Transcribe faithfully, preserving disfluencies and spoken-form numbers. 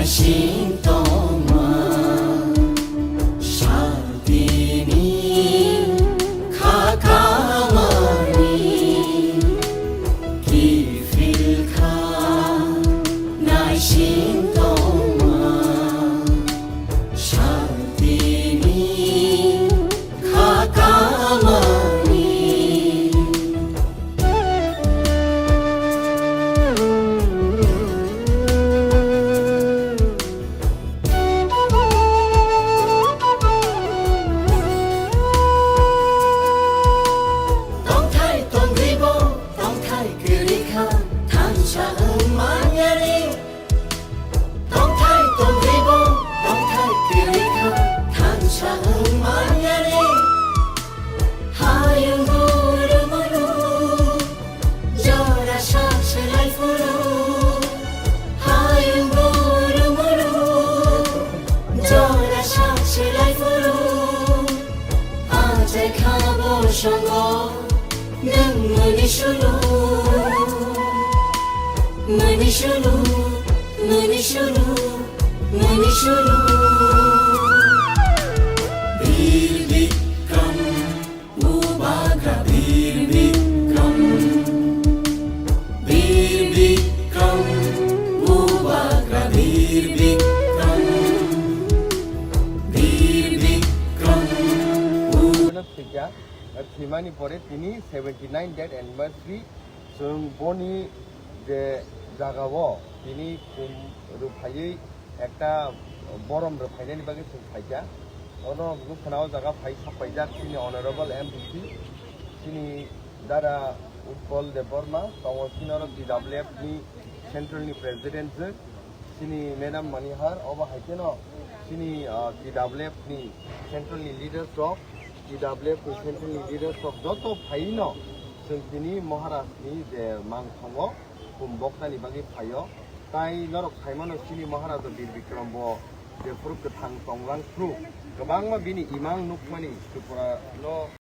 Sintoma, shaltini, khakamani, kifilkha, naisintoma, shaltini, khakamani. Tongthai tongribo, tongthai kwrwikha, thansa wng manyani. Tongthai tongribo, tongthai kwrwikha, thansa wng manyani. Hayung guru muru, jora sak selai phuru. Hayung guru muru, jora sak selai phuru. Achai kha bo songo, nwng mani sulu. Mani sulu, mani sulu, mani sulu. Bir Bikram, Bubagra Bir Bikram. Bir Bikram, Bubagra Bir Bikram. Bir Bikram, Bu- Thwimani pore tini seventy nine death anniversary. Chwng boni je jagao tini khum rwphaiwi ekta borom rwphainani bagwi chwng phaikha. Ono nukha na o jaga phai sokpaijak chini Honorable M P P, chini Dada Utpal Debbarma, tongo chini oro T W F ni Central ni President je. Chini Madam Manihar, obo hai kheno chini, ah, T W F ni central ni leaders rok, T W F ni central ni leaders rok joto phaino chwng tini Maharaj ni je mangthongo khum boknani bagwi phaio. Tai norok saimano chini Maharaj Bir Bikram bo je phuru kwthang tonglang phuru kwbangma bini imang nukmani Tripura no